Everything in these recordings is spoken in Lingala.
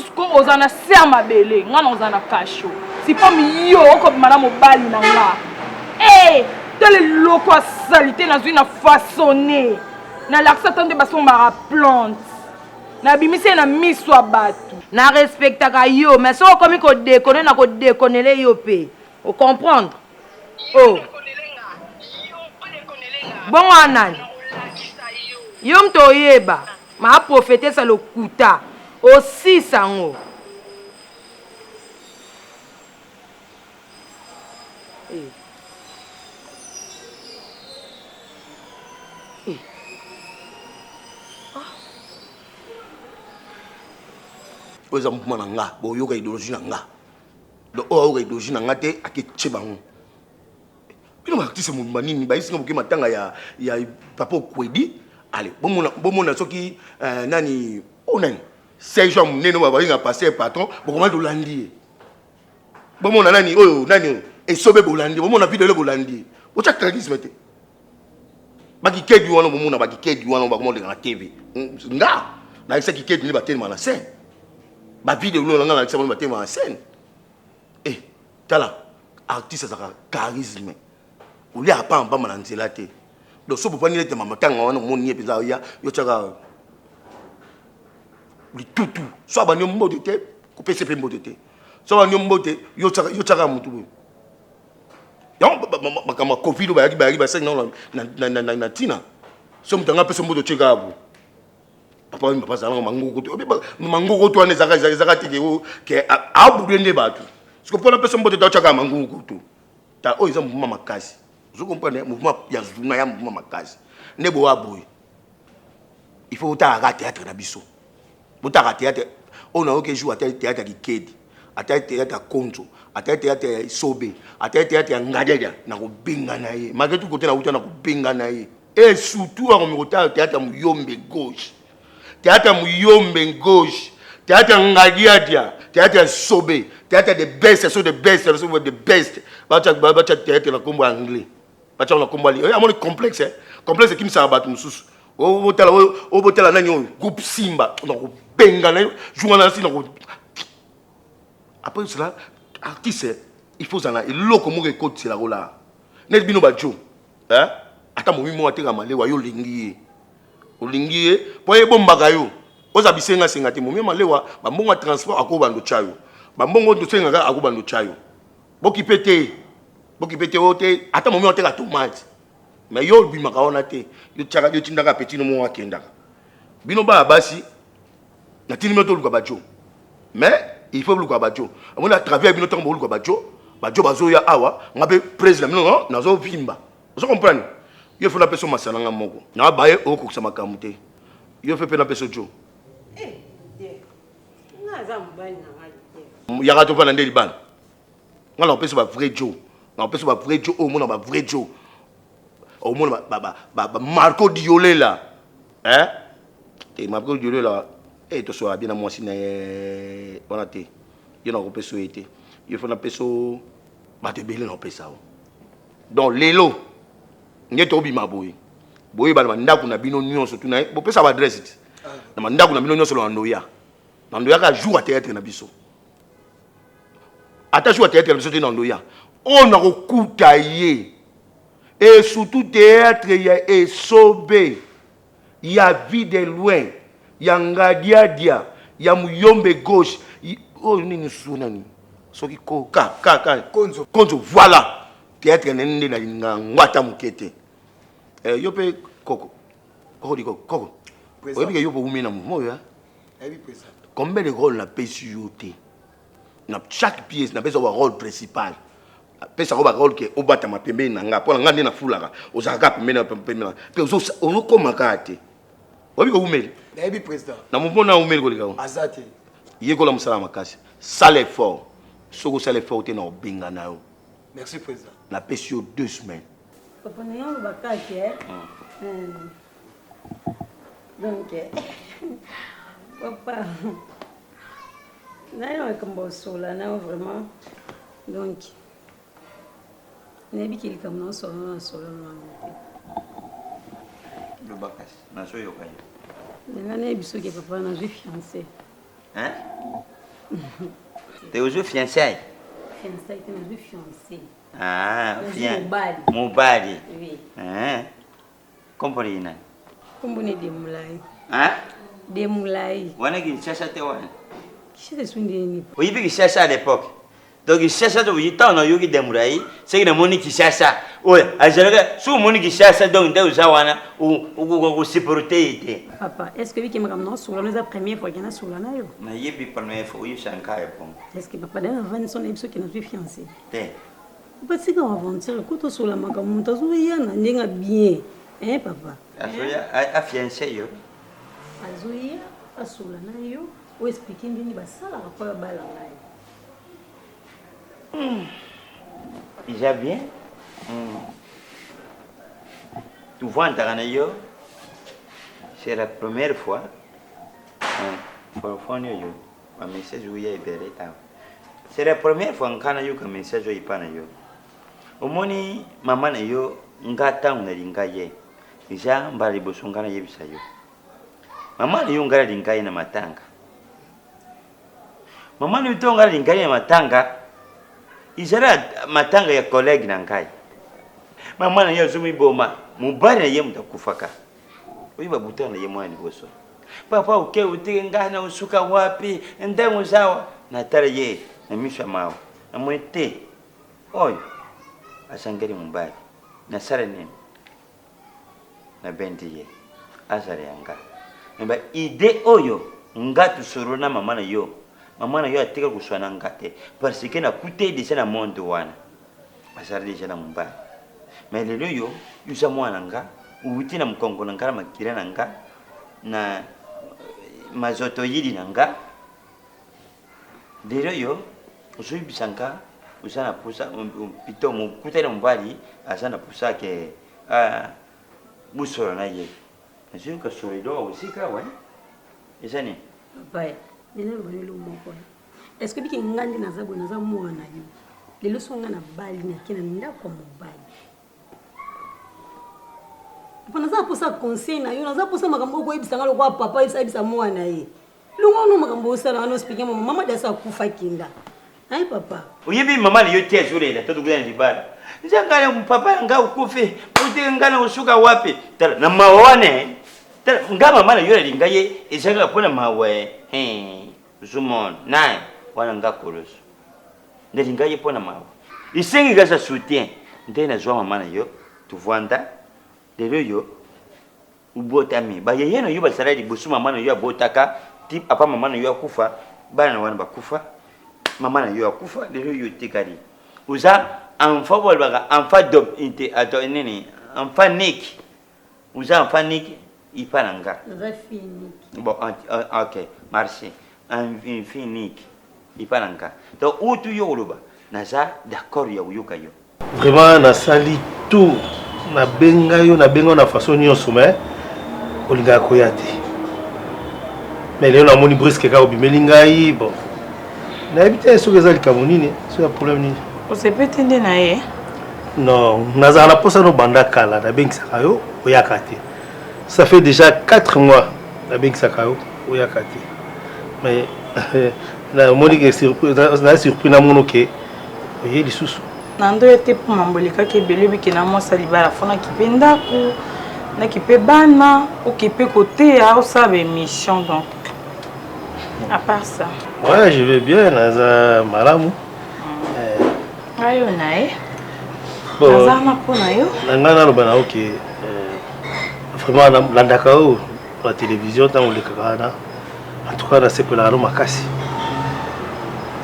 mosusu ko oza na se ya mabele, nga na oza na kasho. Sipomi yo okobima na mobali na nga. Eh, tala eloko ya salite nazwi na façonne. Nalakisa ata nde basombaka plante. Nabimisi ye na miso ya bato. Na respectaka yo mais soki okomi ko deconner na ko deconner yo pe. O comprendre? Oh. Bongo wana nani? Yo moto oyeba. Ma prophetesse lokuta. Osisa yango. Eh. Eh. Ah. Oyo eza mouvement na nga, boyoka idéologie na nga. Donc oyo ayoka idéologie na nga te ake tie bango. Bino ba artiste mobimba nini bayisi nga boke matanga ya ya papa Okwedi. Allez, bomona bomona soki euh, nani oyo nani Serge ya monene oyo babenga pasteur patron bokomaki tolandi ye. Bomona nani oyo nani oyo esobe bolandi bomona video bolandi ye. Botya charisme te. Bakikedi wana bomona bakikedi wana bakoma koleka na TV. Nga nayebisa kikedi nde batelema na scène. Ba video na nga nayebisa bango batelema na scène. Eh, tala artiste azalaka charisme. Olia pamba pamba na nzela te. Donc soki bofandi nete matanga wana omoni ye mpenza oya yo tiaka litutu so abandi yo mbote te kopesa mpe mbote te so abandi yo mbote yo tiaka motu boye yango makambo ya covid oyo bayaki bayaki basali nango na ntina so moto anga apesa mbote otie kaka boye papa papa azalaka mangokoto mangokoto wana ezalaka ezalaka te ke abude nde bato siko mpona apesa mbote te otyaka mangokoto ta oyo eza mouvement makasi ozo comprendre mouvement ya zuna ya mouvement makasi nde boya boye il faut botalaka théâtre na biso botalaka théâtre oyo nayoki jour ata théâtre ya kikedi ata théâtre ya konzo ata théâtre ya esobe ata théâtre ya ngadiadia nakobengana ye malgré tout kote nauta nakobengana ye et surtout akomi kotala théâtre ya muyombe gauche théâtre ya muyombe gauche théâtre ya ngadiadia théâtre ya sobe théâtre de best so de best so de best batya théâtre na nkombo ya anglais batya na nkombo ya amoni complexe eh? complexe ekimisaka bato mosusu obotala obotala nani oyo groupe simba nakobengana yo jour wana nasi nako après cela artiste il faut ozala eloko moko ekotisela kolaa neti bino bajo eh? ata momi moko ateka malewa yo olingi ye olingi ye mpo ebombaka yo oza bisengasenga te momi malewa bambongo ya transport akobanda otya yo bambongo oyo tosengaka akobanda otya yo bokipe te bokipe te oyo te ata momi ateka tomate mais yo obimaka wana te yo tiaka yo tindaka petit no moko akendaka bino bana basi natindi bino toluka bajo mais il faut boluka bajo amoni à travers bino ntango boluka bajo bajo bazoya awa nga mpe prese na bino no nazovimba ozo comprendre yo fo napesa masala nga moko na baye okokisa makambo te yo fe mpe napesa jo eh, yaka tofanda nde libala nga nakopesa ba vrai jo nakopesa ba vrai jo oyo omona ba vrai jo omona ba marco diolela eh te marco diolela eh tosola bien na mwasi na ye wana te yo nakopesa ye te yo fo napesa bato ebele nakopesa yo donc lelo nde tobima boye boyeba na bandako na bino nyonso tuna bopesa ba adresse ti na bandako na bino nyonso na ndoya na ndoya kaka jour ya théâtre na biso ata jour ya théâtre na biso te na ndoya oyo nakokuta ye et surtout théâtre ya esobe ya vie de loin ya ngadiadia ya muyombe gauche oyo nini su nani soki ko ka ka ka konzo konzo voilà théâtre nene nde nalinga yango ata moke te eh, yo mpe koko koko di koko koko oyebi ke yo mpe owumi na mouvement oyo combien de rôle napesi yo te na chaque pièce napesa ba rôle principal apesa yango ba rôle ke obatama pembeni na nga mpo na nga nde nafulaka ozalaka kaka pembeni na pembeni na mpe ozokoma kaka te oyebi kowumeli nayebi président na mouvement na umeli koleka ngo aza te yekola mosala makasi sala effort soki osala effort te na obengana yo merci président napesi yo deux semaines papa na yango bakaki eh? Donc papa nayo makambo osola nayo vraiment donc nayebi ke likambo na osolo na solo nango te loba kasi nazoyoka yo nanga nayebi soki papa nazwi fiancé. Hein? Te ozwi fiançailles? Fiançailles te, nazwi fiancé. Ah, fian... Mobali. Mobali. Oui. Hein? Kombo ni nani? Kombo ni Demulai. Hein? Demulai. Wana Kinshasa te wana. Kinshasa esundi nini? Oyebi Kinshasa à l'époque. Donc Kinshasa to ntango nayoki Demulai, seki namoni Kinshasa. Oyo azalaka soki omoni Kinshasa donc nde oza wana okoka kosupporte ye te. Papa, est-ce que biki makambo naosolola no eza première fois ke nasolola na yo? Nayebi première fois oyebisa ngai bongo. Est-ce que papa dana avandi so nayebi soki nazwi fiancé? Te. Papa tika aventure ko tosolola makambo moto azoya na ndenge bien. Hein papa? Azoya afiancé yo. Azoya asolola na yo, o expliquer ndenge basalaka mpo abala ngai. Eza bien. Tuvandaka na yo. C'est la première fois. Fone oyo ba message oya ebele awa. C'est la première fois nga nayoka message oyo epa na yo. Omoni mama na yo nga ntango nalinga ye eza mbala liboso nga nayebisa yo. Mama na yo nga nalinga ye na matanga. Mama na yo ntango nga nalinga ye na matanga ezala matanga ya collègue na ngai. Mama na ye azomiboma, mobali na ye moto akufaka. Oyo babuta na ye mwana liboso. Papa oke otiki ngai na osuka wapi ntango ozawa natala ye na miso ya mawa namoni te oyo asangeli mobali nasala nini nabendi ye azala ya nga me ba ide oyo nga tosolo na mama na yo mama na yo atika koswa na nga te parce que nakuta ye deja na monde wana azala deja na mobali me lelo yo oza mwana nga owuti na mokongo na nga na makila na nga na mazoto yili na nga lelo yo ozoyebisa nga oza na posa pito mokutani na mobali aza na posa ke bosolo na ye nazoyoka solo eloko kosika awa eza nini papa nena loba lelo moko est ce que biki nga nde naza boye naza mwana yo lelo so nga nabali nake na ndako ya mobali papa naza mposa conseil na yo naza mposa makambo okoyebisa nga lokola papa ayebisa mwana ye longo no makambo osala wana ospike mama mama dasi akufa kinda ayi papa oyebi mama na yo te azolela to tokuta na libala nzanga ya papa ya nga okufi otiki nga na kosuka wapi tala na mawa wana eh. tala nga mama na yo nalinga ye eza kaka mpo na mawa eh. zumon naye wana nga koloso nalinga ye mpo na mawa esengi kaka soutien nde nazwa mama na yo tovanda lelo yo obotami bayeye na yo bazala liboso mama na yo abotaka ti apa mama na yo akufa bana na wana bakufa mama na yo akufa lelo yo otikali oza enfant balobaka enfant do nini enfant niki oza enfant niki ipa na nga bon ok merci enfant niki ipa na nga donc utu yo koloba naza d'accord ya koyoka yo Vraiment nasali tout nabenga yo nabenga yo na façon nyonso mais olingaka koya te mais lelo namoni brusque kaka obimeli ngai bon nayebi te soki eza likambo nini soki ya problème nini osepeti nde na ye non nazala na mposa nobanda kala nabengisaka yo oyaka te ça fait déjà 4 mois nabengisaka yo oyaka te mais namoni na surpris namono ke oye lisusu na ndoyo te mpo mambo elekaki ebele obike na mwasi ya libala fo nakipe ndako nakipe bana okipe koteya osala baémission donc à part ça ouais je vais bien naza malamu ngai oyo na ye naza na mpo na yo na ngai naloba na yo ke vraiment nalandaka yo na télévision ntango olekaka wana en tout cas nasepelaka no makasi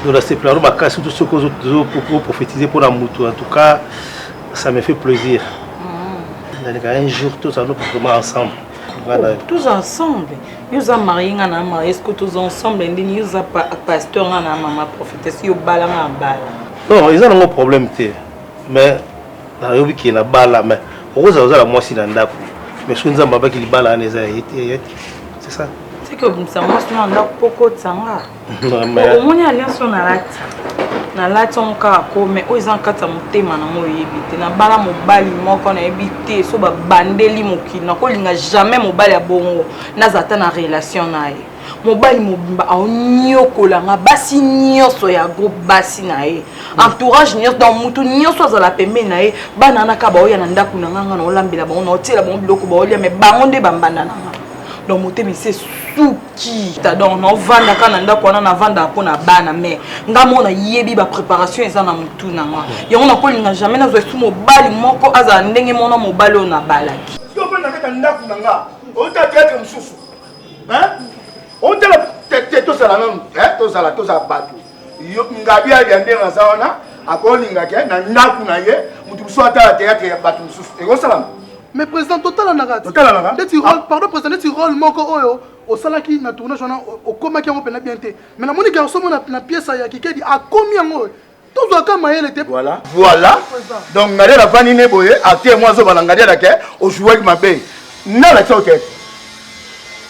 donc nasepelaka no makasi surtout soki ozoprophétise mpo na motu en tout cas ça me fait plaisir mm. naleka un jour tozala no vraiment ensemble tous ensemble yo oza marie nga na marie ce que toza ensemble ndeni yo oza pasteur nga na mama prophétesse yo bala nga na bala non eza nango problème te mais nayobi ke na bala mais okozala ozala mwasi na ndako mais soki nzambe abaki libala wana eza ya ye te c'est ça seke obimisa mwasi na ndako mpo okotisa nga omoni alliance oyo nalati nalati yango kaka ko mais oyo eza na kati ya motema nango oyebi te nabala mobali moko nayebi te so babandeli mokili nakolinga jamais mobali ya bongo nazala ata na relation na ye. Mobali mobimba aoniokola nga basi nyonso ya groupe basi na ye. Entourage nyonso donc mutu nyonso azala pembeni na ye bana wana kaka baoya na ndako na nga nga naolambela bango naotiela bango biloko baolia mais bango nde bambanda na nga. Donc motema esi esuki. Donc naovanda kaka na ndako wana navandaka mpo na bana mais nga moko nayebi ba préparation eza na motu na nga. Yango nakolinga jamais nazwa esu mobali moko azala ndenge moko na mobali oyo nabalaki. Soki ofandi na kati ya ndako na nga ota théâtre mosusu otala te tozala nanu tozala tozala bato ngabi ya ndenge aza wana akolinga ke na ndako na ye moto mosusu atala théâtre ya bato mosusu ekosalama. Mais président, totalanaka. Totalanaka. Neti rôle, pardon président, neti rôle moko oyo osalaki na tournage wana, okomaki yango mpena bien te, mais namoni garçon mo na pièce ya Kikedi akomi yango. Tozwaka mayele te. Voilà, voilà. Donc ngadiala avandi ne boye, acteur mo azobala ngadiala ke ojouaki mabe. Nani alakisa yo théâtre?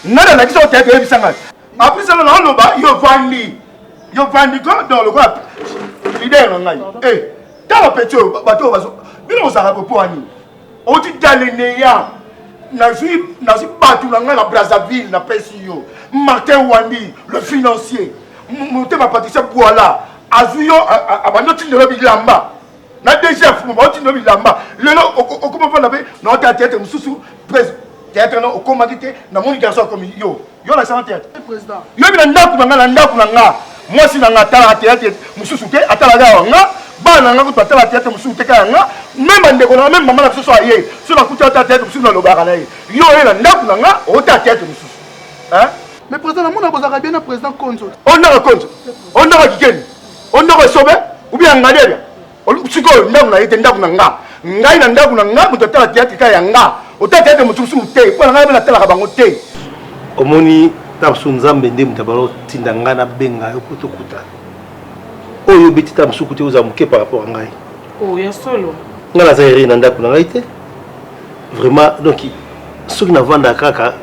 Nani alakisa yo théâtre? Oyebisa ngai. Apres sala naoloba yo vandi, yo vandi ko donc lokola leader na ngai. Eh, tala petit oyo, bato oyo bazo bino bozalaka boye mpo ya nini? Oti daleneya nazwi nazwi bato na ngai na Brazzaville, napesi yo Martin Wandi le financier, motema Patricia Bwala azwi yo, abandi otindelo bilamba na DGF, baotindelo bilamba. Lelo okoma mpo na mpe naota théâtre mosusu, théâtre na okomaki te, namoni garçon akomi. Yo yo olakisanga théâtre? Yo bi na ndako na nga, na ndako na nga mwasi na nga atalaka théâtre mosusu te, atalaka awa nga. Bana na nga kutu atalaka théâtre mosusu te, kaka nga. Même bandeko na nga, même mama na biso so aye, so nakuti ata théâtre mosusu, nalobaka na ye: yo oye na ndako na nga, ota théâtre mosusu? Mais président, namona bozalaka bien na président Konzo. Ondaka Konzo, ondaka Kikeni, ondaka Esobe ou bien Ngadiadia. Sikoyo ndako na ye te, ndako na nga. Ngai na ndako na nga, moto atala théâtre kaka ya nga, otala théâtre moto mosusu te, mpo na ngai mpe natalaka bango te. Omoni, ntango mosusu Nzambe nde moto abala otinda ngai nabenga yo mpo tokutana. Oyo obeti ntango mosusu te, ozala moke par rapport a ngai. Oh, ya solo. Ngai naza ere na ndako na ngai te vraiment. Donc soki navandaka kaka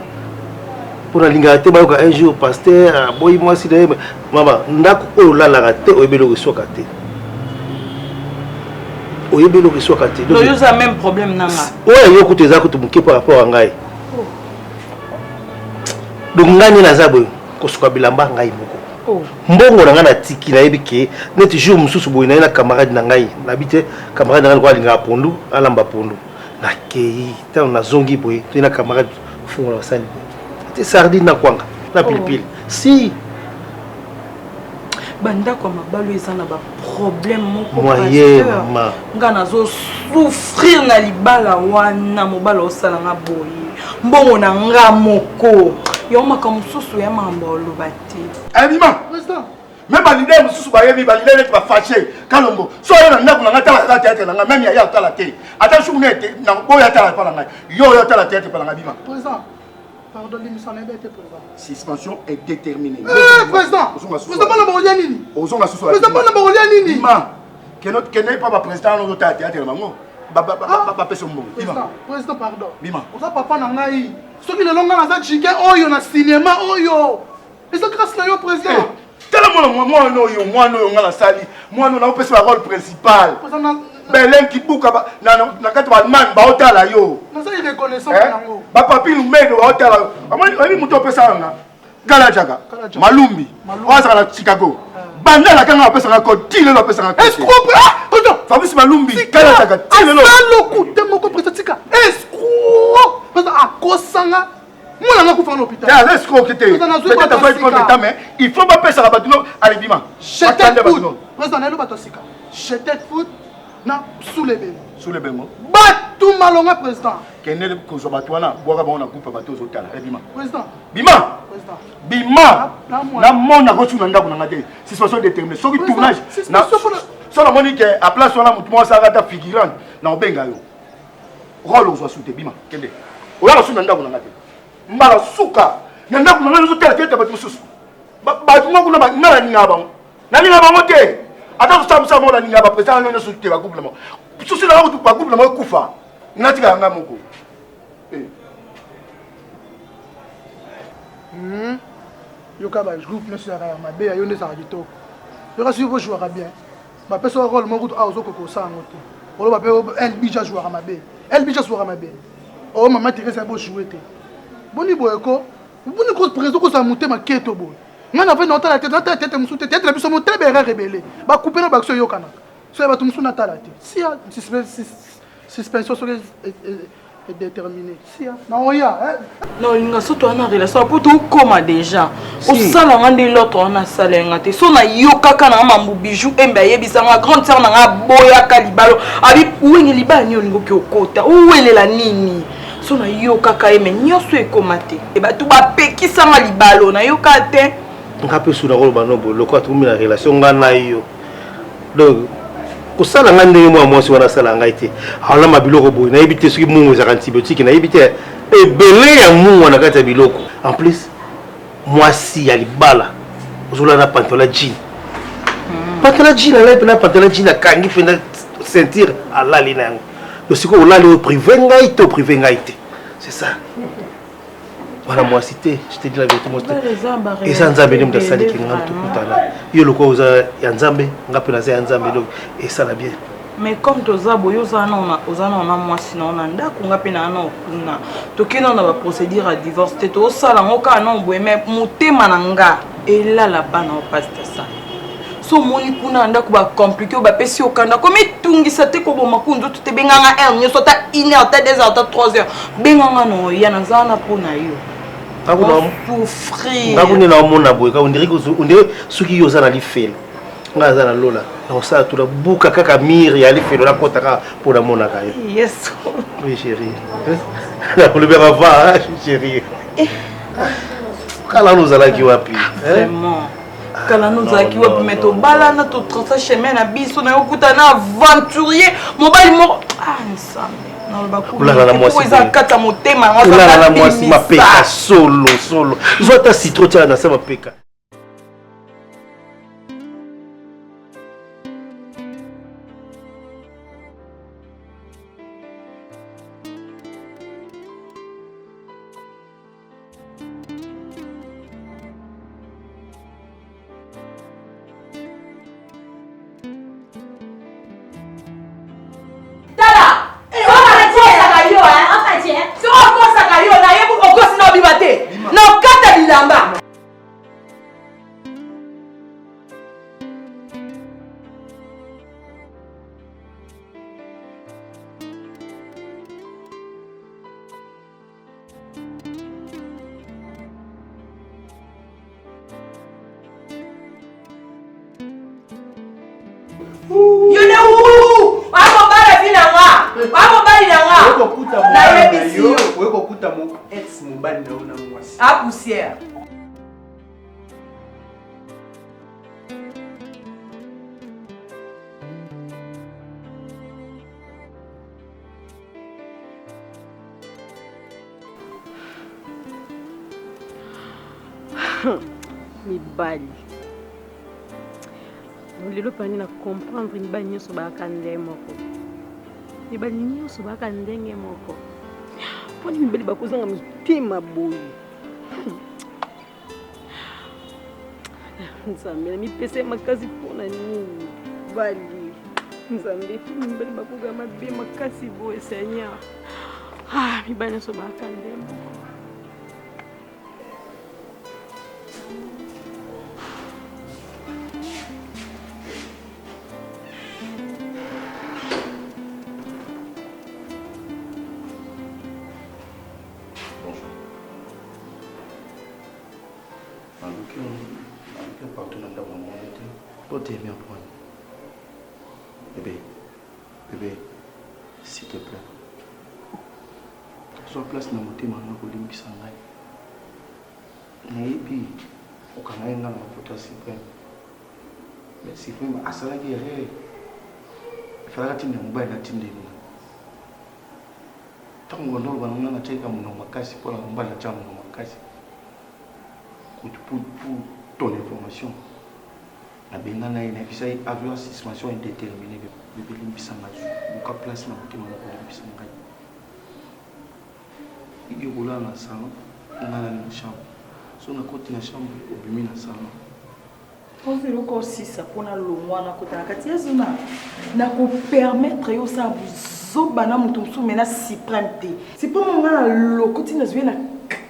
mpo nalingaka te bayoka un jour pasteur aboyi mwasi na ye. Mama, ndako oyo olalaka te, oyebi eloko eswaka te, oyebi eloko eswaka te. Donc yo oza même problème na nga. Oyo yo kutu eza kutu moke par rapport a ngai. Donc ngai nde naza boye kosuka bilamba ngai moko. Mbongo na ngai natiki, nayebi ke neti jour mosusu boye naye na camarade na ngai, nayebi te camarade na ngai lokola alingaka pondu, alamba pondu. Nakei, ntango nazongi boye, toye na camarade, fungola basani boye te, sardine na kwanga na pilipili si. Bandako ya mabalo eza na baproblème moko. Moye mama. Nga nazosouffrir na libala wana, mobala osalanga boye, mbongo na nga moko yango, makambo mosusu ya makambo oloba te. Abima président. Même baleader mosusu bayebi, baleader neti bafache Kalombo, so oye na ndako na ngai, tala kaka théâtre na ngai. Même yaya otala te, ata jour ne na boyo atala epa na ngai. Yo oyo otala théâtre epa na ngai, bima. Président, pardon, limbisa, nayebi te président. Suspension est déterminée. Eh, président, président, bana bakolia nini? Ozonga susu. Président, bana bakolia nini? Bima, kende epa baprésident wana ozotala théâtre na bango, bapesa mbongo. Bima. Président, pardon. Bima. Oza papa na ngai. Soki lelo ngai naza jike oyo na cinéma oyo, eza grâce na yo président. Tala mwana, mwana oyo, mwana oyo ngai nasali, mwana oyo naopesa ba rôle principal. Belen Kibuka na kati ba Allemagne baotala yo. Naza reconnaissant yango. Bapapi Lumendo baotala yo. Oyebi moto opesa yanga? Gala Jaka Malumbi oyo azalaka na Chicago, banda alakanga apesanga code, ti lelo apesanga. Escroc, président. Fabrice Malumbi, Gala Jaka, ti lelo. Alokuta moko président, tika escroc. Président akosanga, mwana nga kufa na hôpital. Aza escroc te, peut-être azwaki compte temps, mais il faut bapesaka bato no. Ale, bima. Jetet foot président, nayelo bato ya sika, jetet foot na Sulebengo. Sulebengo. Bato malonga président. Kende kozwa bato wana, bwaka bango na groupe ya bato ozotala. Bima. Président. Bima, bima, namona kosuna ndako na nga te. Suspension déterminée. Soki tournage so namoni ke a place wana motu moko asalaka ata figurante, na obenga yo, role ozwa su te. Bima, kende, oyaka su na ndako na nga te. Mbala suka na ndako na nga ozotala te ete bato mosusu, bato moko kuna, nga nalingaka bango, nalinga bango te. Ata kosala mosala moko, nalinga baprésident na nyonso te, bagroupe na bango susu na kutu, bagroupe na bango ekufa, natikaka nga moko. Yoka, bagroupe nyonso ezalaka ya mabe, ya yo nde ezalaka kitoko. Yoka, soki bojouaka bien, bapesa yo rôle moko kutu awa, ozokoka kosala yango te. Oloba mpe LBJ ajouaka mabe, LBJ ajouaka mabe. O mama Therese, bojoue te, boni boye ko. Boni ko président kozala motema keto boye. Nga na vandi natala tete, natala tete mosusu te, tete na biso motala ba erreur ebele. Ba coupe na ba action eyokanaka. Soki bato mosusu natala te. Sia suspension soki déterminé. Sia na oya eh. Na olinga so toa na relation po tokoma déjà. Osala nga nde l'autre wana asala nga te. So na yokaka na mambu bijou embe ayebisa nga grande sœur na nga aboyaka libalo. Abi wenge libala nini olingi oki okota. Owelela nini? So nayokaka ye me nyonso ekoma te bato bapekisanga libalo nayoka te. Nga mpe su nakoloba no boye lokola tokomi na relation nga na yo donc kosala ngai ndenge mwa mwasi wana asala ngai te alamba biloko boye nayebi te soki mungu ezalaka antibiotique nayebi te ebele ya mungwa na kati ya biloko en plus mwasi ya libala ozolala na pantola jean hmm. pantola jean alali mpena pantola jean akangi mpena ceinture alali na yango Donc sikoyo olali oyo prive ngai to prive ngai te. C'est ça. Wana mwasi te, je te dis la vérité mwasi te. Eza Nzambe nde moto asaliki nga tokutana. Yo lokola oza ya Nzambe, nga mpe naza ya Nzambe donc esala bien. Mais comme toza boye oza na oza na na mwasi na na ndako nga mpe na na kuna tokei nao na baprocédure ya divorce te tosala yango kaka nao boye mais motema na nga elala bana o pasta sa so omoni kuna na ndako bacomplike oyo bapesi yo kanda komitungisa te koboma ku nzoto te benganga heure nyonso ata une heure ata deux heure ata trois heures benganga na oya naza wana mpo na yo souffrir nga kuna naomona boye kaka ondire soki yo oza na lifelo nga aza na lola nakosala tuna buka kaka mire ya lifelo nakota kaka mpo namonaka yo yesu oui chérie nakolobaka va chérie eh. kala wana ozalaki wapi vraiment kala no ozalaki wapi me tobalana totraça chemin na biso nayo okuta na aventurier mobali moko ah nzambe olala na mwasi eza kati ya motema olala na mwasi mapeka solo solo zwa ata citro tiala na se mapeka Tala! Soki nakosaka yo, hein? Soki okosaka yo, nayebi okosi na obima te. Nakata bilamba. Yo nde akobala vi na nga amobali na nga nayebisi yo oye kokuta mo ex mobali na yo na mwasi a poussière. Mibali lelo pani na comprendre mibali nyonso bayaka ndenge moko, mibali nyonso bayaka ndenge moko. Mponi mibali bakozanga mitema boye? Nzambe na mipesa makasi mpona nini? Bali Nzambe, mibali bakozala mabe makasi boye Seigneur. Ah, mibali nyonso bayaka ndenge moko. Naluki naluki partout na ndako namoni te. Otelemi aponi. Bebe, bebe, s'il te plaît. Zwa place na motema na kolimbisa ngai. Nayebi okangaki ngai na mafuta ya Supreme. Mais Supreme asalaki erreur. Efalaki atinda mobali natindeli nga. Ntango banda oloba na ngai natiaki monoko makasi mpo na mobali natyaka monoko makasi. Kutu pour, pour ton information, nabengana ye nayebisa ye avion suspension indéterminée bebe limbisa ngai luka place na motema na kolimbisa ngai yo kolala na salon ngai nali na chambre so nakoti na chambre obimi na salon Ozo eloko osisa mpo nalongwa nakota na kati ya zona nakopermettre yo osala buzoba na moto mosusu me na supreme te supreme nga na lokoti nazwi na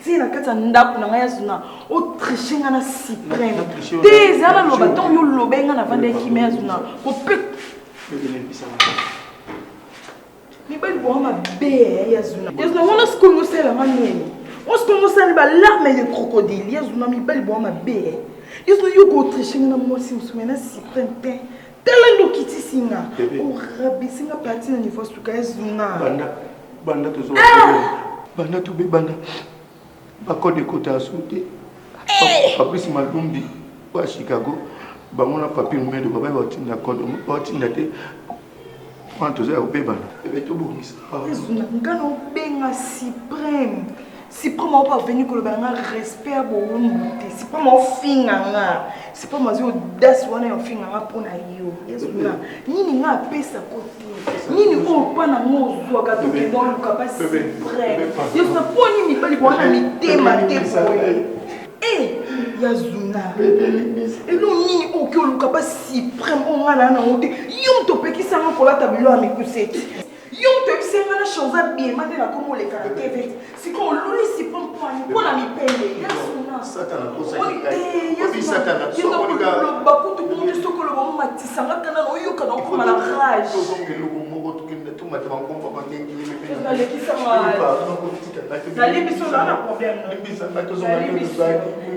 Ti na kati ya ndako na ngai ya zuna otriche ngai na supreme te eza naloba ntango yo oloba ngai navanda ya kimia ya zuna kope mibali bonga mabe eh, ya zuna ya zuna wana sikoyo osalela nga nini wana sikoyo osali balarme de crocodile ya zuna mibali bonga mabe eh. ya zuna yo kotriche nga na mwasi mosusu mai na supreme te tala nde okitisi nga orabisi nga parti na niveau suka ya zuna banda banda tozo ah! banda tobebana bakode ekota ya su te eh! fabrice malumbi oyo ya chicago bango na papi medo babai batinda kode batinda te wana toza ya kobebana ebe tobongisa nga na obenga supreme Supreme aopa venu koloba na nga respect ya bowumbu te. Supreme aofinga nga. Supreme azwi audace wana ya ofinga nga mpo na yo. Yesu nga. Nini nga apesa ko te. Nini oyo mpa na nga ozwaka tokenda oluka pa Supreme. Yesu nga mpo nini mibali bwana mitema te boye. Eh, ya zuna. Elo nini oyo oki oluka pa Supreme oyo nga na nango te. Yo moto opekisa nga kolata bilo ya mikuse te. Yo moto oyebisi nga na change habillement nde nakomi oleka na TV sikoyo oluli sipo mpwani mpo na mipende yasuna kutu bongo te soki oloba omatisa nga kana na oyoka na okoma na rage nalimbisi ozala na problème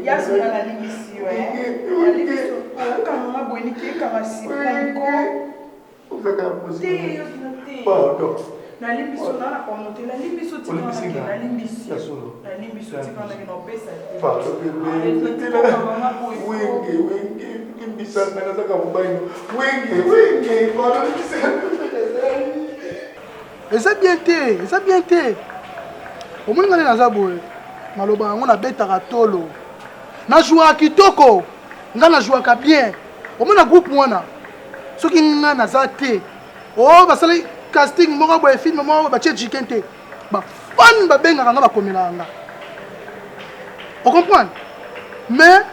yasuna nalimbisi yo nalimbisi okanga nga boye niki ekanga siponko nalimbisi yo na pardon te nalimbisi yo tika nalimbisi nalimbisi yo tika nake naopesa te pardon bebe wenge wenge limbisa nga nazaka mobali wenge wenge pardon limbisa eza bien te eza bien te omoni nga nde naza boye maloba yango nabetaka tolo najouaka kitoko nga najouaka bien omona groupe wana soki nga naza te o oh, basali casting moko boye film moko boye batie jiken te bafan babengaka nga bakomelaka nga ocomprendre mais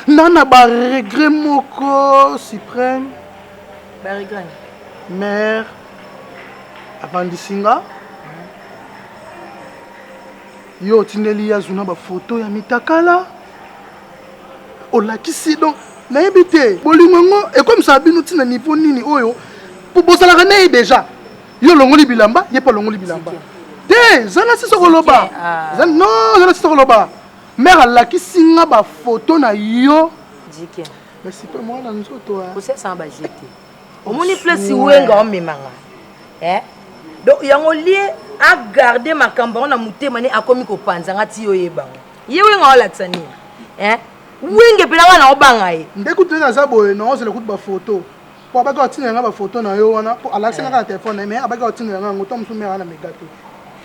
na na baregret moko suprême mare avandisi nga yo otindeli ye azuna bafoto ya mitakala olakisi donc nayebi te bolingo yango ekomisaka bino ntina niveau nini oyo po bozalaka na ye deja yo olongoli bilamba ye mpe alongoli bilamba te zala sisi koloba ah. non zala sisi koloba mare alakisi nga bafoto na yo mais sipe mwana nzoto kosesanga baje te omoni place wenga omemanga eh? donc yango lie agarde makambo yango na motema ne akomi kopanza nga ti oyeba ngo Ye wenga olakisa nini? Eh? Wenge pela nga na obanga ye. Nde kutu nde naza boye na ozela kutu ba photo. Po abaki otindela nga ba photo na yo wana po alakisi nga kaka telefone na ye mais abaki otindela nga yango to mosusu mère na mega te.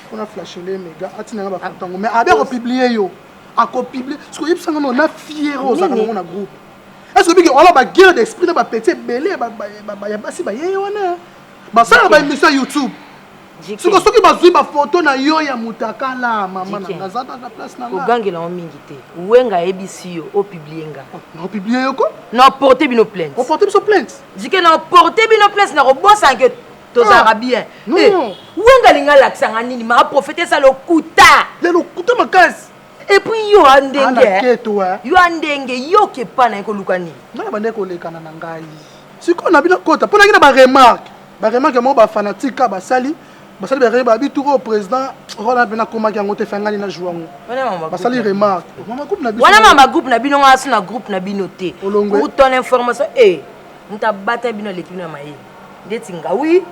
Po na flashele mega atindela nga ba photo yango mais abi ako publier yo. Ako publier. Siko yebisa nga no na fier ozaka nango na groupe. Est-ce que biki wala ba guerre d'esprit na ba petit ebele ya basi ba ye wana. Basalaka ba émission YouTube. Siko soki bazwi ba photo na yo ya mutakala mama na nga za na place na nga. Kogangela ngo mingi te. Wenga ayebisi yo o publier nga. Oh, na publier yo ko? Na porter bino plainte. O porter biso plainte. Jike na porter bino plainte na kobosana ke tozalaka ah, bien. Non. Eh, Wenga alinga alakisa nga nini? Ma prophète esa lokuta. Ya lokuta makasi. Et puis yo a ndenge. Ana keto eh. Yo a ndenge yo ke pa na koluka nini? Nga na bande kolekana na ngai. Sikoyo na bino kota pona ngi na ba remarque. Ba remarque moko ba fanatique ka basali basali ba remarque ba tour au président Roland pena komaki yango te fangani na joue yango. Basali remarque. Mama groupe na biso. Wana mama groupe na bino nga na groupe na bino te. Pour ton information eh muta bata bino leki bino na mayele. Ndeti nga oui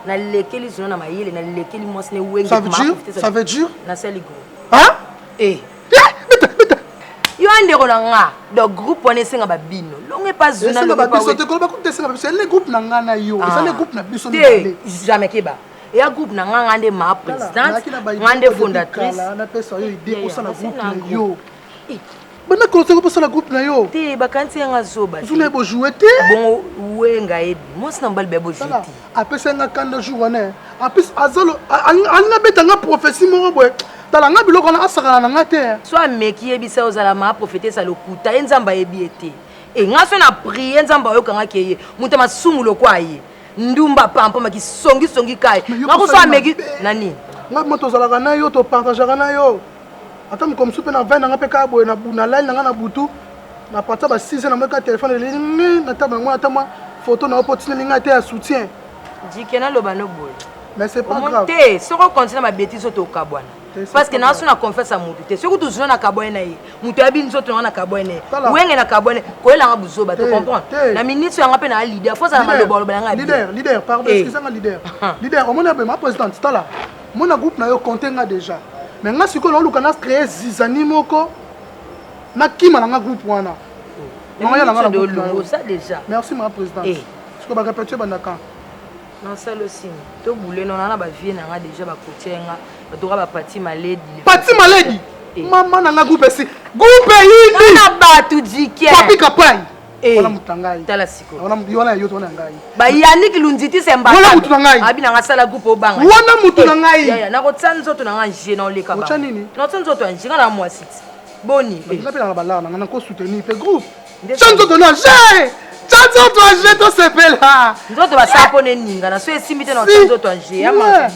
nalekeli zona na mayele nalekeli mwasi ne wenge. Ça veut dire ça veut dire nasali groupe. Hein? Eh. yo andeko na nga donc groupe wana esenga babino longo epa zuna biso te koloba kutu esenga biso ele groupe na nga na yo ah. eza le groupe na biso te jamais keba eya groupe na nga nga nde ma présidente nga nde fondatrice napesa yo idée osala groupe na yo eh. banda conseil kosala groupe na yo te bakanisi yanga zoba zuna ye bojoue te bongo wenga yebi mwasi na mobali baye bojoue te apesa nga kanda jour wana en plus azalo alinga abeta nga prophétie moko boye tala nga biloko wana asakana na nga te so ameki yebisa ozala ma prophétesse lokuta ye nzambe ayebi ye te e nga so na prie nzambe ayokangaki ye moto ya masumu lokwa ye ndumba pampama kisongisongi kai nga kuso ameki na nini nga mo tozalaka na yo topartageaka na yo. Ata mokolo mosusu mpe na vai na nga mpe kaka boye nalali na nga na butu na partir ba 6 na moka telefone eleli ngi na table yango ata mwa photo na yo mpo otineli ngai te ya soutien. Jike naloba no boye. Mais c'est pas grave. Te soki okontinue ba bêtises oyo tokabwana. Parce que nazo na confiance ya mutu te. Soki tozuna na kabwani na ye, mutu ayebi nzoto na nga na kabwani na ye. Wenge na kabwani, koyela nga buzoba to comprendre. Na minute yanga pe na leader, faut zala maloba loba na nga. Leader, leader, pardon, eh. excusez nga leader. Leader, omoni abe ma présidente, tala. Mona groupe na yo compter nga déjà. Mais nga sikoyo naoluka na créer zizani moko nakima na nga groupe wana. Nga ya na nga na groupe na yo. déjà. Merci ma présidente. Eh. Sikoyo ba répétition banda quand? Nasala osimi to boule no na ba vie na nga déjà ba kotia nga batoka ba pati maledi. Pati maledi. Eh. Mama na nga groupe esi. Groupe yindi. Na batu dikie. Papi kapai. Eh. Wana mutu na ngai. Tala sikoyo. Wana wana yo wana ngai. Ba Yannick Lunziti semba. Wana mutu na ngai. Abi na nga sala groupe obanga. Wana mutu na eh, ngai. Ya ya nakotia nzoto na nga je na oleka ba. Otya nini? Nakotia nzoto ya nje na mwasi. Boni. Eh. Nga pe na balala na nga nako soutenir pe groupe. Tya nzoto na je. Tya nzoto ya je tosepela. Nzoto basala mpo na eningana so esimbi te na otya nzoto ya je ya maka.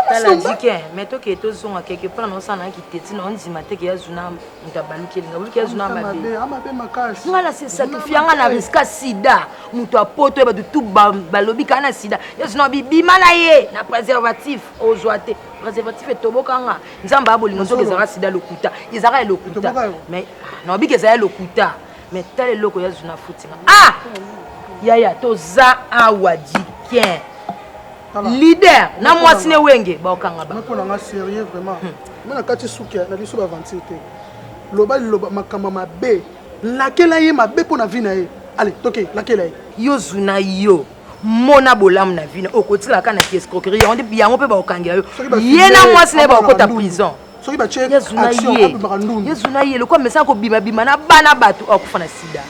Tala dike mais tokee tozonga keke mpona naosala na kiteti na ondima te ke ya zuna moto abalukeli nga baluki azuna mabe mabe makasi nga na se sacrifie nga na riska sida moto ya poto ye bato tu balobi kaka na sida ye zuna bibima na ye na préservatif ozwa te préservatif etoboka nga nzambe ya bolingo soki ezalaka sida lokuta ezalaka ya lokuta mais ah, nabiki ezala ya lokuta mais tala eloko ya zuna futi nga ah yaya toza awa dikien leader na mwasi ne wenge baokanga ba mpo na nga sérieux vraiment hmm. nga na kati suki na biso baventure te loba liloba makambo mabe lakela ye mabe mpo na vie na ye ale toke lakela ye yo zuna yo mona bolamu na vie na okotikala kaka na kiescroquerie yango nde yango mpe bakokangela yo ye na mwasi na ye bakokota prison soki batie action abimaka ndundu ye zuna ye lokola mesana kobimabima na bana bato akufa na sida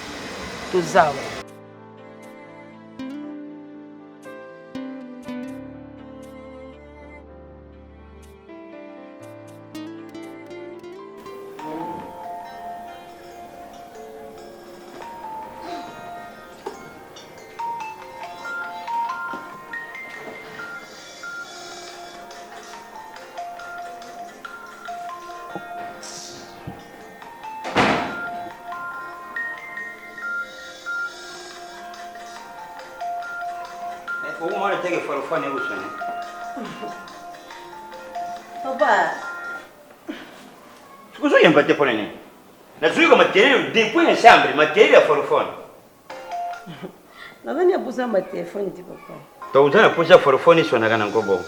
tozawa Okumona teke farofani ekusone. Papa. Ozoyemba te mpona nini? Nazoyoka makelele depuis na chambre, makelele ya farofani. Naza na posa ma telefone te papa. To oza na posa farofani eswanaka na nkobo.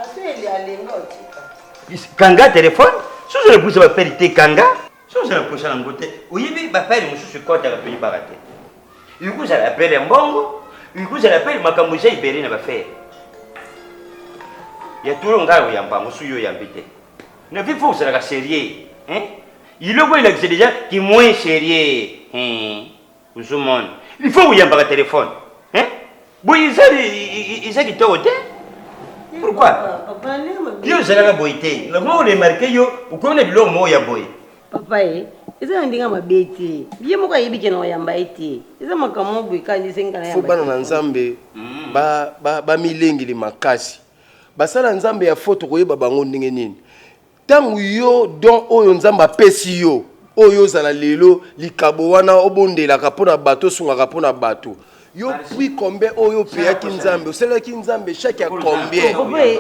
Aseli alenga otika. Kanga telefone, soki oza na posa bapeli te kanga. Soki oza na posa nango te, oyebi bapeli mosusu ekotaka toyebaka te. Ekozala apele ya mbongo, ekozala apele makambo eza ebele na bafere. Ya tolo ngai oyamba yango soki yo oyambi te. Na vie faut ozalaka sérieux. Hein? Iloko elakisa déjà ki moins sérieux. Hein? Ozomona. Il faut oyambaka telefone. Hein? Boye eza eza kitoko te. Pourquoi? Yo ozalaka boye te. Nakomi koremarke yo okomi na biloko moko ya boye. Papa ye eza na ndenge mabe te. Ye moko ayebi ke na oyamba ye te. Eza makambo moko boye kaka nde esengi kaka nayamba. Faut bana na Nzambe ba ba bamilengeli makasi. Basala Nzambe ya faux tokoyeba bango ndenge nini? Tango yo don oyo Nzambe apesi yo, oyo ozala lelo likabo wana obondelaka mpo na bato, osungaka mpo na bato. Yo prix combien oyo opeyaki Nzambe, osalelaki Nzambe chaque ya combien?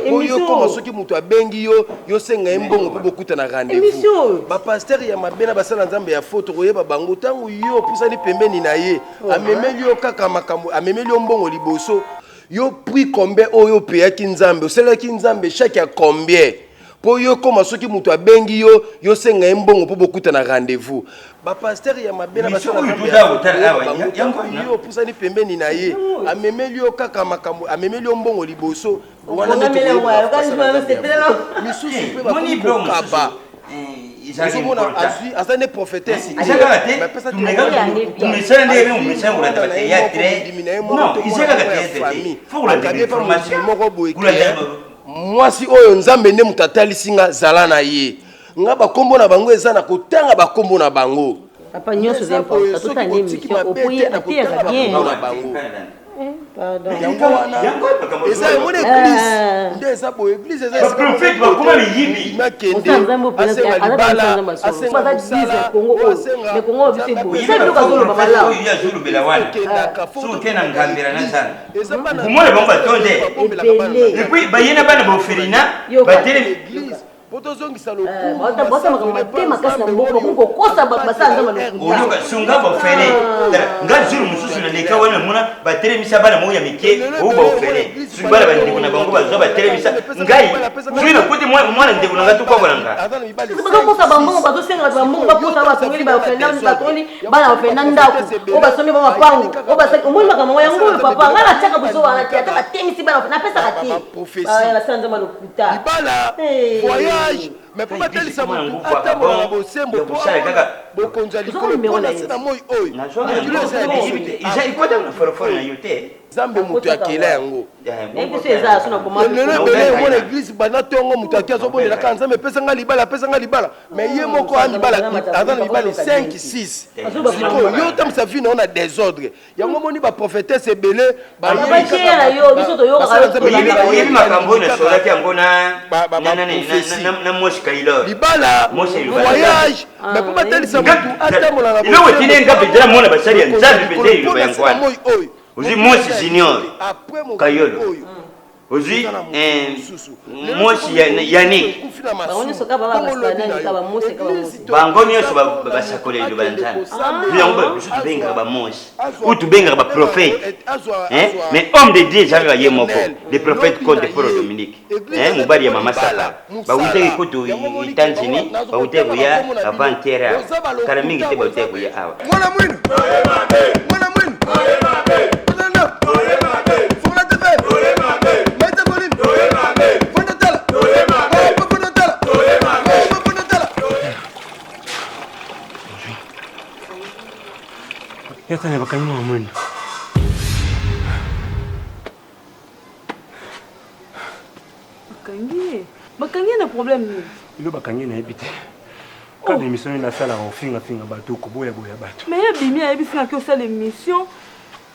Po yo koma soki moto abengi yo, yo senga ye mbongo mpo bokutana rendez-vous. Ba pasteurs ya mabe na basala Nzambe ya faux tokoyeba bango tango yo opusani pembeni na ye, amemeli yo kaka makambo, amemeli yo mbongo liboso. Yo prix combien oyo opeyaki Nzambe, osalelaki Nzambe chaque ya combien? Po yo ekoma soki mutu abengi yo, yo senga ye mbongo po bokutana rendez-vous. Ba pasteurs ya mabe na basala Nzambe ya faux, bango tango yo opusani pembeni na ye, amemeli yo kaka makambo, amemeli yo mbongo liboso, wana nde tokoyeba basala Nzambe ya faux. Misusu pe bakomi kokaba. Ozomona azwi aza nde prophetesse te. Eza kaka te, Mais apesa tumeka témoignage ya lokuta. tumesana ndenge Azwi omesana kolanda mwana na ba ye moko, théâtre. mondimi na ye moko, Non, to eza mwana kaka moko ya théâtre te. famille. Faut kolanda Akabi epa information. mondimi moko boye ke Kolanda ba- Mwasi oyo nzambe nde moto atalisi nga zala na ye nga bakombo na bango eza na kotanga bakombo na bango. Papa nyonso eza Eza boye important soki totala nde botiki émission mabe opoyi te na ateyaka kotanga bien bakombo na bango. Yango wana eza yango na eglise nde eza boye, eglise eza esika Baprofete bakoma miyibi. Nakende asenga libala, asenga mosala, asenga Oyo azolobela wana, soki oke na ngambela na zana, okomona bango batonde, et puis baye na bana baofelina batelemi. Po tozongisa Basa makambo mabe makasi na mboka, bakomi kokosa bato basala nzambe lokuta. Oyoka sunga baofele. Nga jour mosusu naleka wana, namona batelemisa bana moko ya mike oyo baofele, soki bana bandeko na bango bazwa, batelemisa ngai. Soki nakuti mwana ndeko na ngai, tokwakona nga. Bazokosa bambongo, bazosenga bato bambongo, bakosa batongeli baofele, batongeli bana baofele na ndako oyo basombi ba mapango oyo basali. Omoni makambo yango oyo, papa? Ngai natiaka bozo wana te. Ata batemisi bana, napesaka te. Basala nzambe lokuta. Libala, voyage, mais mpo batalisa motu atambola na bosembo, mpo amona bokonzi ya likolo, mpo na se na moi oyo mokili eza ya biso. Ekota na foroforo na yo te. Nzambe moto akela yango. Biso eza so na koma. Lelo ebele omona eglise banda ntongo, moto aki azobondela kaka: Nzambe, epesa nga libala, apesa nga libala. Mais ye moko aza na mibali 5 6. Sikoyo yo otambwisa vie na yo na désordre. Yango omoni baprophétesse ebele. Oyebi makambo oyo nasolaki yango na Moshe Kailor. Libala, voyage, mais mpo batalisa motu atambola na Eloko etindi nga mpenza namona basali ya Nzambe mpenza, liloba yango wana. Ozwi Mose Junior Kayolo, ozwi Mosi Yanik, bango nyonso basakola liloba ya Nzambe. Yango biso tobengaka bamosi ou tobengaka baprophète, mais homme de Dieu ezalaka ye moko, le prophète Conte Polo Dominique, mobali ya mama Saka. Bawutaki kutu États-Unis, bawutaki koya avant-hier awa, kala mingi te bawutaki koya awa. Mwana mwinu, mwana mwinu, fongola TV, maita volume, fonda tala, fonda tala, fonda tala. Yatana, bakangi mwa mwindu. Bakangi ye, bakangi ye na problème nini? Elo bakangi ye, nayebi te. Kaka émission nini nasalaka, kofingafinga bato, koboyaboya bato. Mais ye bimi ayebisi ngaki osala émission,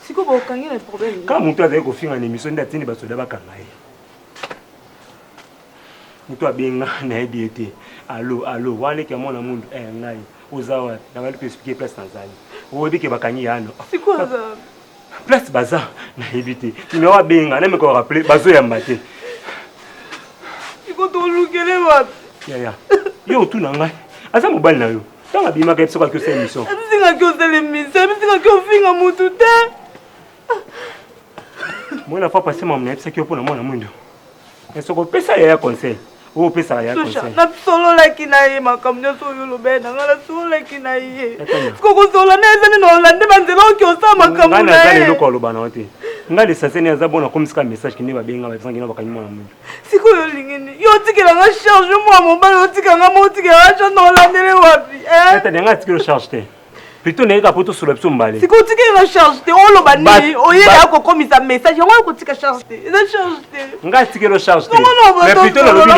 sikoyo bokangi na problème nini? Kaka moto azali kofinga na émission nde atindi basoda bakanga ye. Moto abenga, nayebi ye te. Allo, allo, wana leki ya mwana mundu. Eh, ngai oza wapi? Nabandi koexpliquer place nazali. Oyebi ke bakangi yano. Sikoyo aza Place baza, nayebi te. Numéro abenga, nameka korappeler, bazoyamba te. Sikoyo tolukele wapi? Yaya, yo otuna ngai, aza mobali na yo. Ntango abimaka, ye biso kaki osala émission. Abisingaki osala émission, abisingaki ofinga motu te. Mwana fa pasi mamu, nayebisaki yo mpo na mwana mwindo. Soki opesa yaya conseil oyo opesaka ya conseil. Nasololaki na ye makambo nyonso oyo olobeli na ngai, nasololaki na ye. Siko kosolola na eza nini? Olande banzela oki osala makambo na ye. Naza eloko aloba na yo te. Ngai l'essentiel ne aza bona komisika message kende babenga babisanga kina bakangi mwana mwindo. Sikoyo olingi nini? Yo otikela nga charge, mwa mobali, otika nga mo, otikela nga charge na olandele wapi? Etade ngai atikeli charge te, plutôt nayeka po tosola biso mbale. Sikoyo otikeli nga charge te, oloba nini? Oyeba kokomisa message yango, oyo kotika charge te eza charge te. Ngai atikeli charge te, mais plutôt nalobi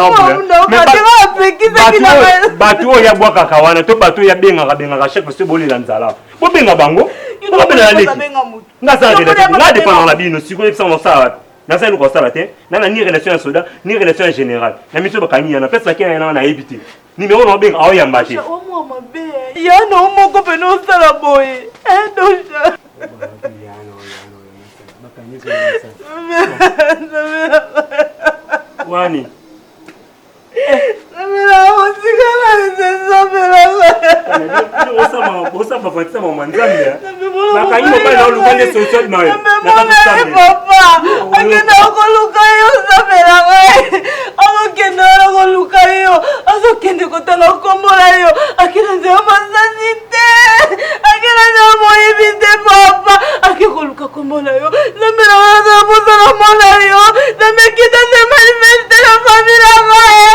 na bato oyo abwakaka wana to bato oyo abengaka bengaka chaque fois, bolela nzala, bobenga bango, bobenga leki nga aza relation nga dépendant na bino. Sikoyo yebisanga, osala wapi? Naza eloko asala te nana, ni relation ya soda, ni relation ya général na miso. Bakangi yana place bakia yana, nayebi te. Numéro na obenga, aoyamba te. Omwa mabe ya na o moko pene osala boye, dosha. Wani. Osamba fatisa mama Nzambe, bakangi mobali na oluka nde solution na yo. Papa akende koluka yo, osambela ngai, akokende wana koluka yo, azokende kotanga nkombo na yo. Akende nzela masasi te, akende nzela moyibi te. Papa ake koluka nkombo na yo. Nzambe na ngai, azala mposala mona yo. Nzambe, kita se manifeste na famille na ngai.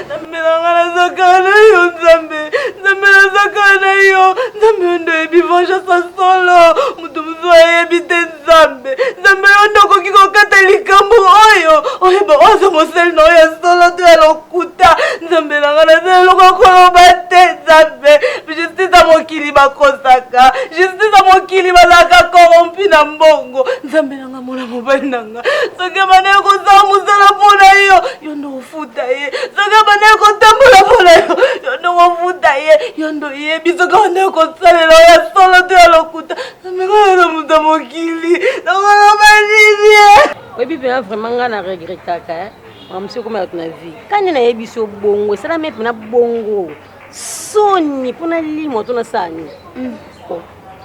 Nzambe na ngai, nazakala na yo. Nzambe, Nzambe, nazakala na yo. Nzambe, yo nde oyebi vengeance ya solo, moto mosusu ayebi te. Nzambe, Nzambe, yo nde okoki kokata likambo oyo, oyeba oyo aza mosali na oyo ya solo to ya lokuta. Nzambe na ngai, naza eloko ya koloba te. Nzambe, justice ya mokili bakosaka, justice ya mokili bazalaka. na mbongo. Nzambe na nga mona mobali na nga. Soki abandaki kosala mosala mpo na yo, yo nde ofuta ye. Soki abandaki kotambola mpo na yo, yo nde ofuta ye. Yo nde oyebi soki abandaki kosalela yo ya solo to ya lokuta. Nzambe nga na moto ya mokili, nakoloba nini? Oyebi mpena vraiment nga na regretaka eh. Makambo mosusu ekoma bato na vie kani nayebi so bongo esalami mpena bongo soni mpo nalimwa to nasala nini mm. oh,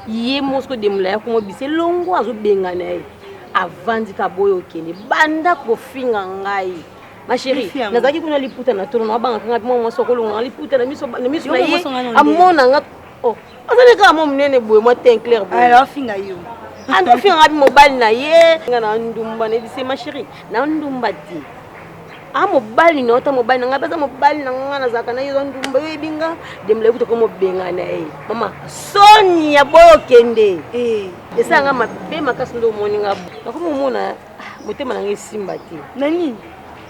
ye mosiko demola ya komobisa elongo azobengana ye avandi ka boyo okende banda kofinga ngai ma chérie nazalaki kuna liputa na tolo nabangaka ngai mwa mwasi akolonga nga liputa na miso na miso na ye amona nga oh azali kaka mwa monene boye mwa teint clair boye afinga yo afinga ngai mobali na ye nga na ndumba nayebisi ma chérie na ndumba te a mobali na yo ta mobali na ngai baza mobali na ngai nazalaka na ye eza ndumba yo oyebi nga demela yo kuta komobenga na ye mama soni ya boyo okende eh. esala nga mabe makasi nde omoni nga nakomi omona ah, motema na ngai esimba te na nini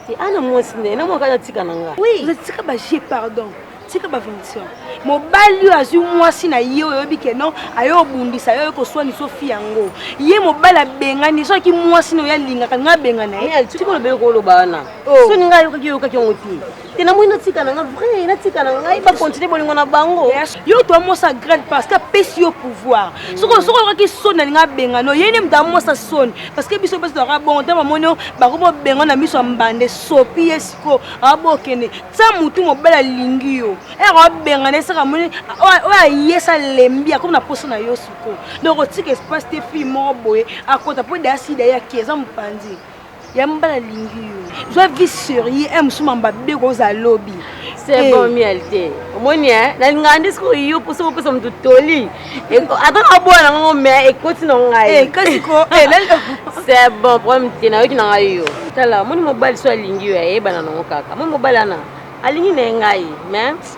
te ana mwasi nde na mwaka natika na nga oui tika ba jeu pardon tika bavention mobali oyo azwi mwasi na ye oyo oyebi ke non aye obundisa yo oye koswanisa ofi yango ye mobali abengani soki mwasi na oyo alingaka nga abengana ye tika olobeli koloba wana oh. soni ngai ayokaki oyokaki yango te te namoni natika na ngai vrai natika na ngai bakontinue bolingo na bango yo to amosa grade parce que apesi yo pouvoir soki soki oyokaki soni alinga abengana ye nde moto amosa soni parce que biso basi toyaka bongo ntango bamoni yo bakomobenga na miso ya mbanda esopi ye sikoyo abokende tia mutu mobali alingi yo ere abengana esaka amoni oyo ayesa alembi akomi na poso na yo siko donc otika espace te fille moko boye akota mpo daya sida ye ake eza mopanzi ya mobali alingi yo zwa vie sérieux e mosusu mamba beko ozala lobi c'est eh. bon miel te omoni e nalingaka nde sikoyo yo mposa kopesa moto toli ata naboya na ngango mais ekoti na ngai eh, kasi ko eh, c'est bon problème te nayoki na ngai yo tala omoni mobali so alingi yo ayebana nango kaka omoni mobali wana alingi na ye ngai mais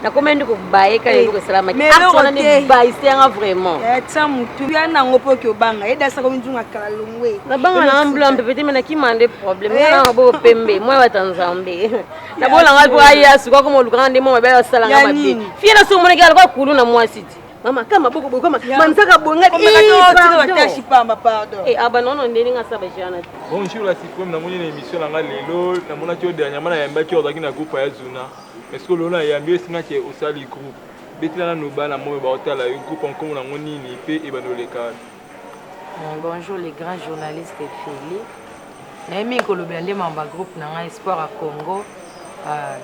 nakomaki nde kobaye kaka eloko esalamaki acte wana nde bayise yanga vraiment tia motu ya nango mpo oki obanga ye dasaka nzunga kala longwe nabanga na mbula mpepe te me nakima nde problème nga na maboko pembe mwa bata nzambe nabola ngai mpo aya suka koma olukanga nde mwa mabe asala nga mabe fie na so omonaki aloko kulu na mwasi ti mama kama maboko boye kama manzaka boye ngai pamba pardon eh aba nono ndeni nga saba jana bonjour la suprême namoni na émission na nga lelo namonaki yo dernièrement nayambaki yo ozalaki na groupe ya zuna est ce que lelo nayambi yo esengaki osali groupe betela nanu bana moyo baotala yo groupe nkombo nango nini mpe ebanda oleka bonjour les grands journalistes Feli naye mingi kolobela nde mambo ya groupe na ngai espoir ya congo euh,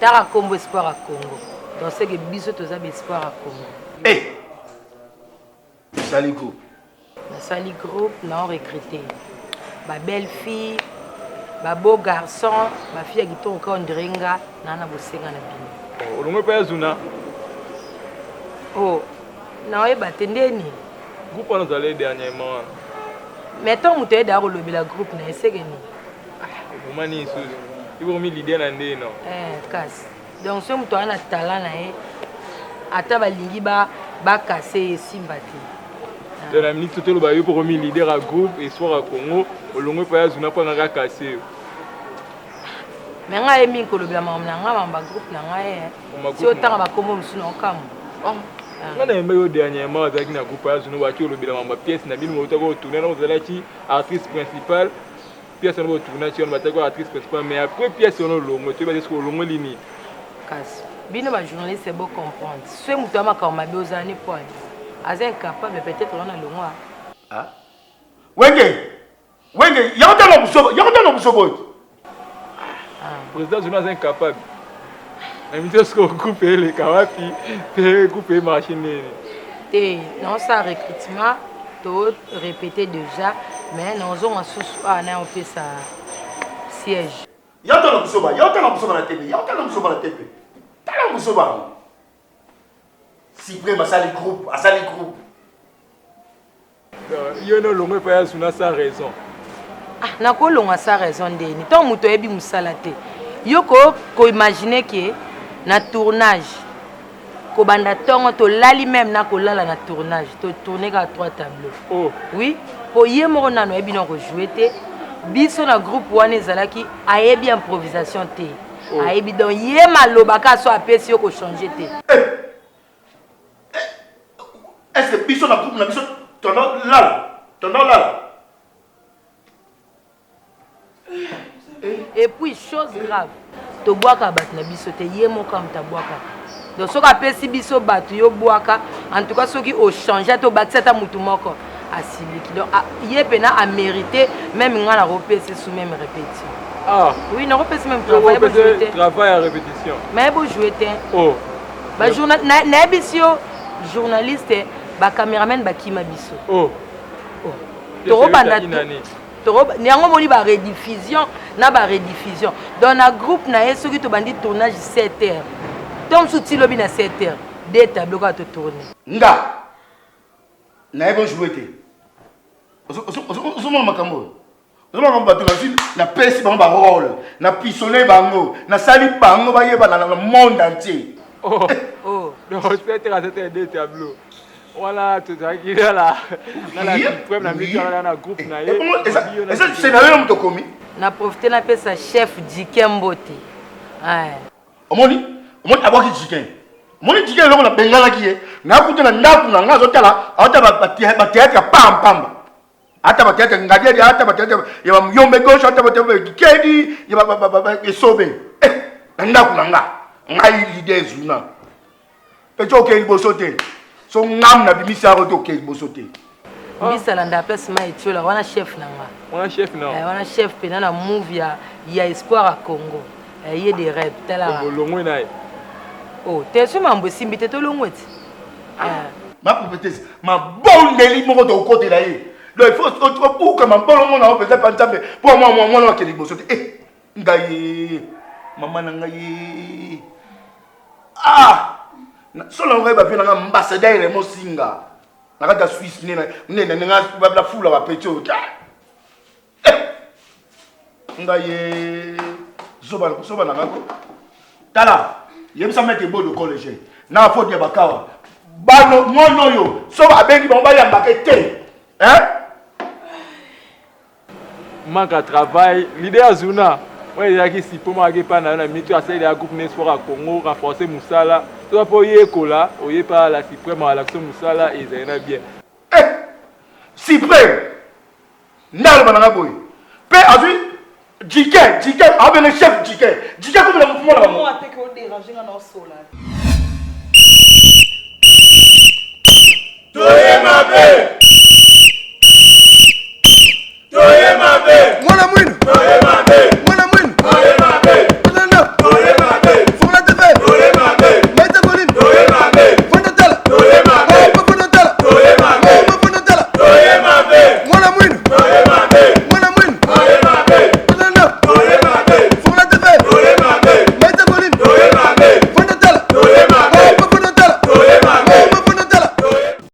tara nkombo espoir ya congo donc seke biso toza baespoir ya congo hey! osali groupe nasali groupe nao recrute babelle fille babeau garçon bafille ya kitoko ka ondire nga naa na bosenga na bino oh, olongwe mpe ya zuna oh naoyeba te ndeni Groupe wana ozalaki dernièrement wana. Mais ntango moto ayedaka kolobela groupe na ye seke nini? Oboma nini susu? Ibokomi leader na nde no. Eh, kasi. Donc soki moto aza na talent na ye ata balingi ba bakase ye esimba te. Donc na minute toloba yo okomi leader ya groupe espoir ya Congo olongwe mpo ya zuna mpo angaka kase yo. Mais ngai ye mingi kolobela makambo na ngai makambo ya groupe na ngai eh. Si otanga bakombo mosusu na okamwa. Oh. Nga nayembaki yo dernièrement azalaki na groupe ya Zuno baki olobela mamba pièce na bino botaki otourne na ozalaki actrice principale pièce wana botournaki wana bataki actrice principale mais après pièce wana olongwe toyeba te soki olongoli nini kasi bino ba journaliste bo comprendre soki moto ya makambo mabe ozala ni point aza incapable peut-être wana longwa ah? wenge Wenge, yango tanga busoba, yango tanga busoba oyo. Président Zuna aza incapable. Na mito siko groupe eleka wapi pe groupe emarche nini? Te, naosala recrutement to répéter déjà mais naozonga susu awa na opesa siège. Yango tanga busoba, yango tanga busoba na TV, yango tanga busoba na TV. Tala busoba yango. Supreme asali groupe, asali groupe. Yo nde olongwe epai ya Zuna sans raison. Ah, nakolongwa sans raison ndeni ntango moto ayebi mosala te yo ko koimagine ke na tournage kobanda ntongo tolali meme na kolala na tournage totourne kaka trois tableau oh. oui mpo ye moko nano ayebi na kojoue te biso na groupe wana ezalaki ayebi improvisation te oh. ayebi donc ye maloba kaka so apesi yo kochange te eh! Est-ce que biso na groupe na biso tono lala? Tonton lala. Et puis chose grave, tobwaka bato na biso te, ye moko moto abwakaka. Donc soki apesi biso bato yo bwaka, en tout cas soki ochange ata obakisi ata motu moko asiliki. Donc ye mpena amérité même ngai nakopesi sous même répétition. Ah. Oui, nakopesi même travail bojoue te. Travail à répétition. Mais bojoue te. Oh. Ba journal nayebisi yo journaliste ba cameraman bakima biso. Oh. Oh. Tokobanda yango omoni ba rediffusion na ba rediffusion donc na groupe na ye soki tobandi tournage 7 heures to mosusu ti lobi na 7 heures de tableau kaka totourne nga nayebi ojoue te ozomona makambo oyo ozomona makambo bato nazwi napesi bango barole napisole bango nasali bango bayebana na monde entier oh. Oh. Donc 7 heures à 7 heures deux tableaux wana tozalaki na la suprême na miti wana na groupe na ye eza scénario moto okomi na profite napesa chef jike mbote omoni omoni abwaki jike omoni jike eloko nabenganaki ye nakuta na ndako na ngai azotala aotala bateatre ya pampamba ata bateatre ngadiadi ata bateatre ya bamuyombe gauche ata bateatre ya kikedi ya esobe eh, na ndako na nga ngai leader zuna Petit okei liboso te. So ngam na bimisi yako te okei liboso te. Ah. Mbisa landa place ma etiola wana chef na nga. Wana chef na. Eh, wana chef pena na move ya ya espoir à Congo. Eh, ye des rêves tala. Bolongwe na ye. Oh, te so mambo esimbi te tolongwe ti. Ah. Eh. Ma prophétesse, mabondeli moko tokotela ye. Donc il faut obuka mabolongo na yo mpenza mpa Nzambe mpo mwa mwana akende liboso te. Eh, ngai mama na ngai ah solo ngai bavie nanga ambassadeur Raymond Singa na kati ya Suisse nde nde nga nafula bapeti oyo eh! ngai ye zoba zoba na ngai ko tala yebisa mete bodo college na fodi ya bakawa bano mwana oyo so abengi bango bayambaka te hein Manque ya travail, leader ya Zuna oyo ezalaki sipo moko epa na yo na mitu asaleli ya groupe Nespoir ya Congo renforcer musala toza mpo oyekola oye pa la supreme alakisa musala ezali na bien. Eh! Supreme nde aloba na nga boye mpe azwi jike jike abenge chef jike jike akomela motu mwana bango Toye mabe.